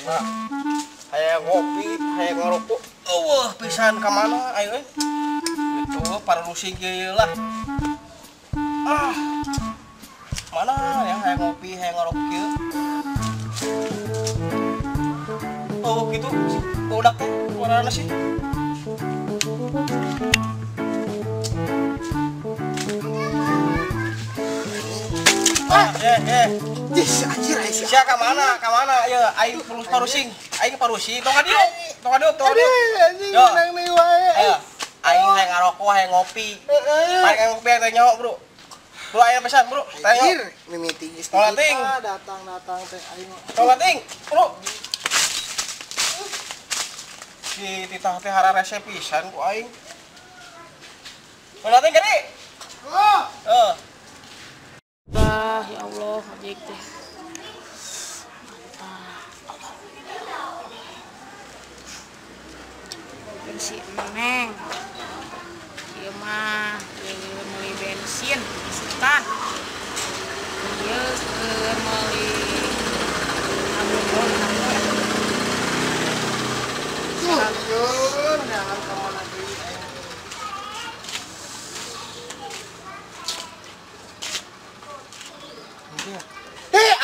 Nah, hayang ngopi, hayang ngarokok. Eueuh pisan ka mana ayo euy. Gitu parusing ieu lah. Ah. Mana yang hayang ngopi, hayang ngarokok ieu. Oh gitu, budak teh warna sih. Jis, anjir aing sia. Sia ka mana? Ka mana? Ieu aing perlu parusing. Aing parusing. Tong ka dieu. Tong ka dieu, tong ka dieu. Anjing menang deui wae. Ayo. Aing hayang ngarokok, hayang ngopi. Paling hayang ngopi teh nyaho, Bro. Bro, aing pesan, Bro. Anjir, mimiti geus datang-datang teh aing. Tong ting, Bro. Si titah teh hararese pisan ku aing. Tong ting gede. Oh. Heeh. Bah, ya Allah, ojek teh. Mantap. Bensin neng. Ieu mah keur meuli bensin isukan. Ieu keur meuli Tuh, neangan ka mana deui aing.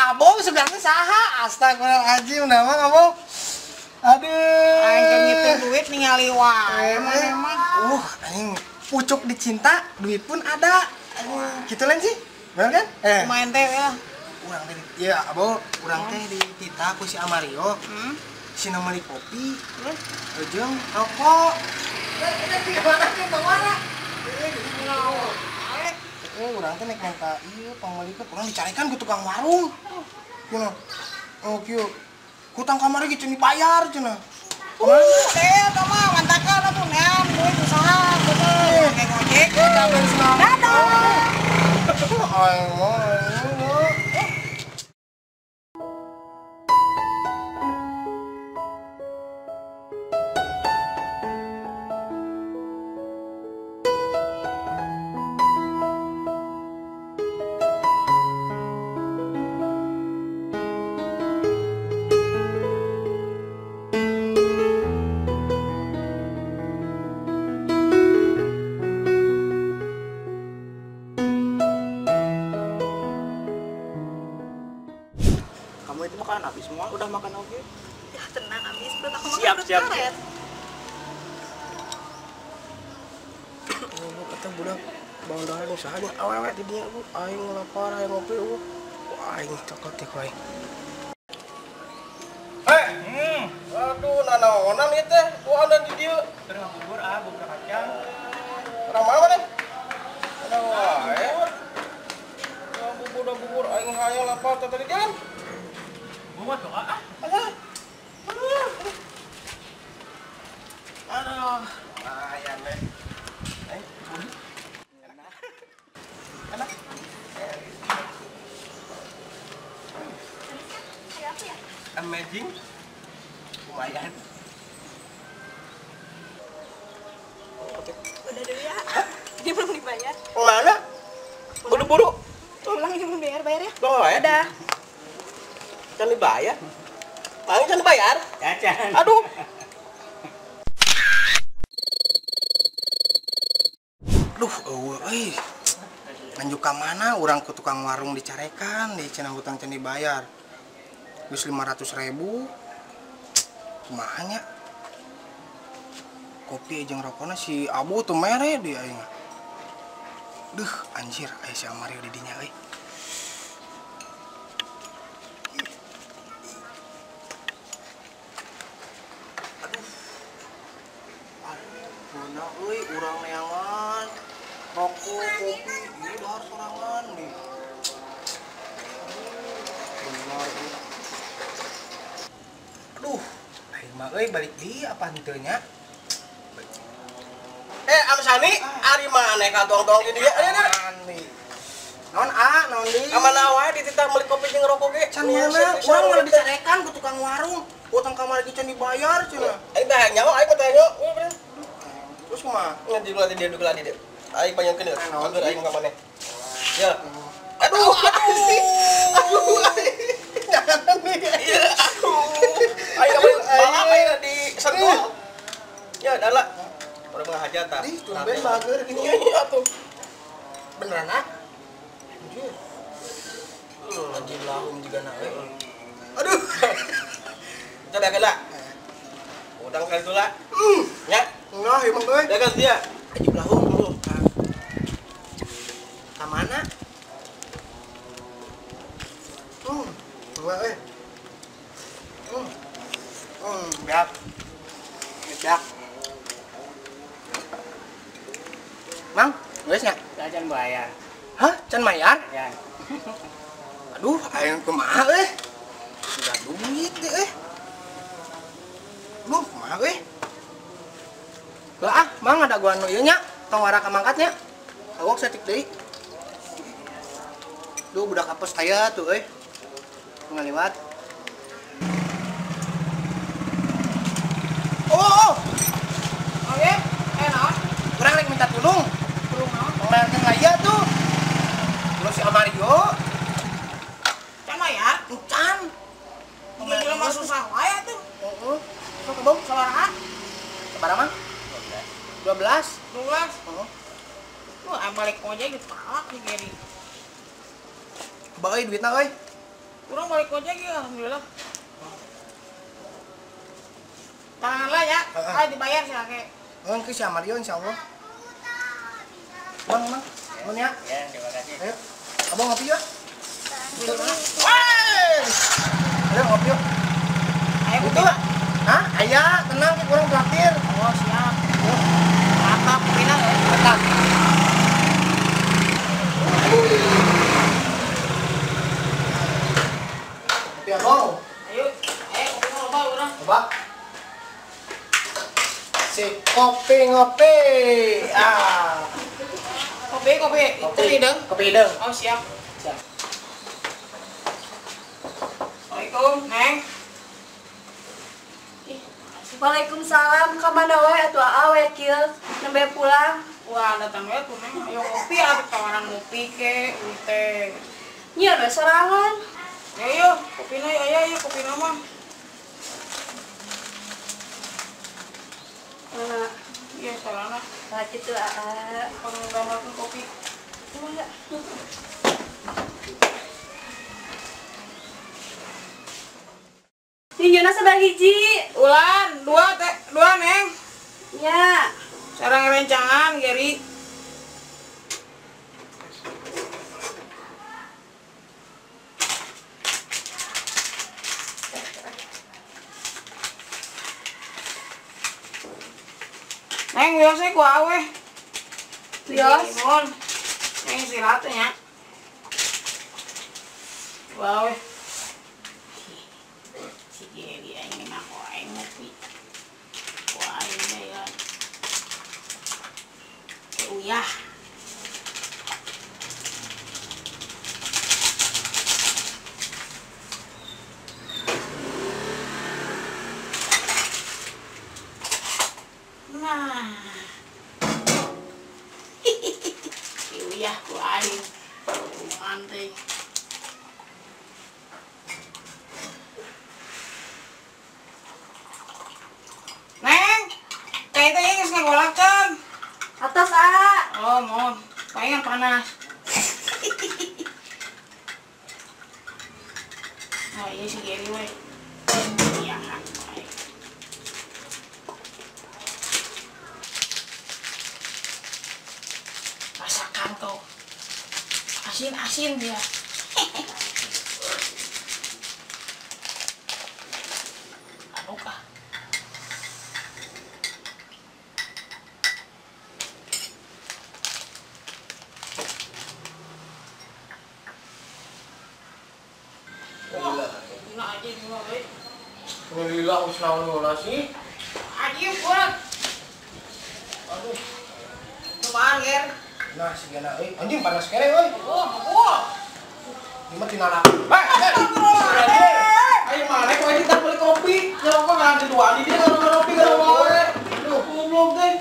Abong sebenarnya saha? Astagfirullahaladzim, nama abong. Aduh. Aing keur ngitung duit ningali wae maneh mah. Aing pucuk dicinta, duit pun ada. Gitu lain sih. Bener kan? Lumayan teh ya. Urang teh ya abong, urang teh ditita ku si Amario. Sina meuli kopi, jeung rokok. Urang teh nek minta ieu pangmeulikeun urang dicarekan ku tukang warung. Cenah. Oh kieu. Hutang kamari ge cenah dibayar cenah. Eta mah mantakeun atuh neam duit usaha bener. Kayak ngojek. Dadah. Aing mah. Kamu itu makanan habis semua, udah makan oke? Ya tenang habis, perut aku makan siap, perut siap, karet. Oh, kata budak bang dahar usaha nya awewe di dinya bu, aing lapar, aing ngopi bu. Wah, aing cokot teh ku aing. Aduh, nanaonan ieu teh, gua ada di dieu. Terus bubur ah, bubur kacang. Urang mana maneh? Ada wae. Bubur bubur aing hayang lapar teh tadi kan. Buat doa ah. Aduh. Aduh. Lumayan deh. Enak. Enak. Amazing. Lumayan. Udah dulu ya. Ini belum dibayar. Mana? Buru-buru. Pulang ini belum dibayar ya? Belum ya? Udah. Can dibayar? Mang can dibayar? Cacan. Aduh. Duh, eueuh euy. Lanjut ka mana urang ku tukang warung dicarekan, di cenah hutang can dibayar. Geus 500.000. Kumaha nya? Kopi jeung rokona si Abu teu mere di aing. Duh, anjir aya si Amario di dinya euy. Beunang euy urang neangan rokok kopi ieu dahar sorangan di. Bener euy. Aduh, aing mah euy balik deui apa henteu nya? Amsani, ari maneh ka tuang-tuang di dieu? Naon a, naon deui? Ka mana wae dititah meuli kopi jeung rokok ge? Can meunang, urang mah dicarekan ku tukang warung. Hutang kamari ge can dibayar cenah. Aing teh hayang nyaho, aing mah teh hayang. Terus kumaha? Ngan di dia dulu di dia. Aing panjangkeun ya. Agar aing ka maneh. Ya. Aduh, aduh. Aduh. Jangan nih. Iya, aduh. aja tah. Ih, tumben bager gini ya atuh. Beneran ah? Anjir. Anjir lahum juga na euy. Aduh. Kita dah kena. Udang kali itu lah. Ya. Nah, emang euy. Dagang dia. Ajib lahum. Ka mana? Enggak euy. Beak. Beak. Mang, geus nya? Can bayar. Hah? Can bayar? Ya. Aduh, aing kumaha euy? Enggak duit deh euy. Duh, kumaha euy? Lah ah, Mang ada gua anu ieu nya, tong wara ka mangkat nya. Kawok saeutik deui. Duh, budak apes aya tuh euy. Ngaliwat. Oh. Oke, naon? Kurang rek minta tulung. Tulung naon? Penglayarkan aya tuh. Lu si Amario. Can bayar? Encan. Dia bilang mah susah wae atuh. Heeh. Sok kebong Sabaraha? Sabaraha, Mang? 12. 12. Heeh. Wah, balik ojek ditolak nih Geri. Ba euy duitna euy. Kurang balik ojek ya, alhamdulillah. Tangan lah ya, ayo dibayar sih kakek. Engke si Amario insyaallah. Bang, Mang. Nuhun ya. Ya, terima kasih. Ayo. Abang ngopi yuk. Woi. Ayo ngopi yuk. Ayo itu. Hah? Aya, tenang ki kurang traktir. Oh, siap. Mantap, kopina ya. Mantap. Kopi abang. Ayo, ayo kopi loba urang. Coba. Si kopi ngopi. Ah. Kopi, kopi. Kopi hidung. Kopi hidung. Oh, siap. Siap. Assalamualaikum, Neng. Waalaikumsalam, ka mana wae atuh aa we kieu nembe pulang. Wah, datang we tuh Neng. Ayo ngopi atuh tawaran ngopi ke, uih teh. Nyian we sorangan. Ya yo, kopina ya ya kopina mah. Iya, sarana. Lah kitu aa. Panggambarkeun kopi. Mangga. Ninjona sabaraha hiji? Ulan, dua teh, dua Neng. Ya. Sarang rencangan, Geri. Neng, wios ku awe. Wios? Mohon. Neng istirahat nya. Ku awe. Si Geri aing mah ku aing ngopi. Ku aing ya. Uyah. Nah. Si uyah ku aing. Manting. Neng, teh teh geus ngagolakkeun. Atas aa. Oh, mohon. Palingan panas. Nah, iya si Geri we. Iya, masakan kau. Asin-asin dia. Anu kah? Alhamdulillah wis naon heula sih. Aji kuat. Aduh. Kumaha, Ger? Nah, sigana euy. Anjing panas kere euy. Oh, oh. Ieu mah tina lak. Ayo mana kok ini tak beli kopi. Ngerokok ngan di dua di dia ngopi wae. Duh, goblok teh.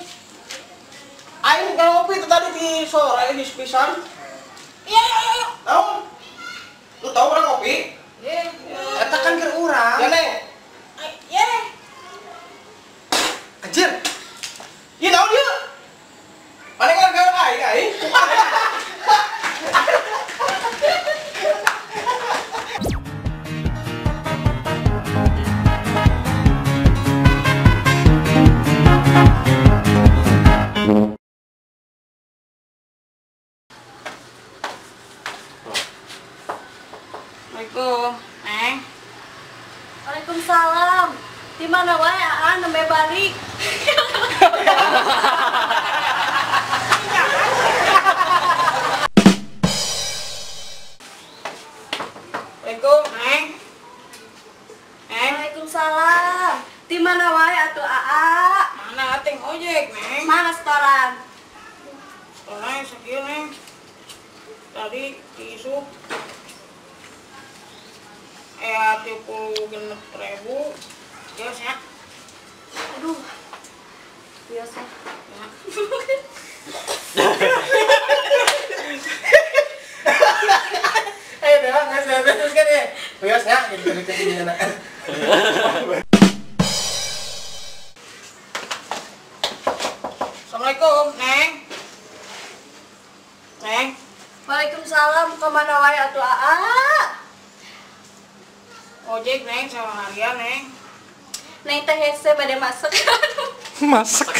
Aing ngopi teh tadi di sore di pisan. Iya, iya, iya. Tahu? Lu tahu orang ngopi? Iya. Eta kan keur urang. Ya, Neng. Iya. Anjir. Ieu naon ieu? Waalaikumsalam. Di mana wae aa nembe balik. Waalaikum, Neng. Neng. Waalaikumsalam. Di mana wae atuh aa? Mana ating ojek, Neng? Mana setoran? Setoran sekieu, Neng. Tadi diisuk. 36.000. Biasa ya. Aduh. Biasa. Ya. Udah, nggak terus kan ya. Biasa ya, gitu gitu. Assalamualaikum, Neng. Neng. Waalaikumsalam, kemana wae atuh aa? Ojek, Neng, sama harian, Neng. Neng teh hese bade masak. Masak.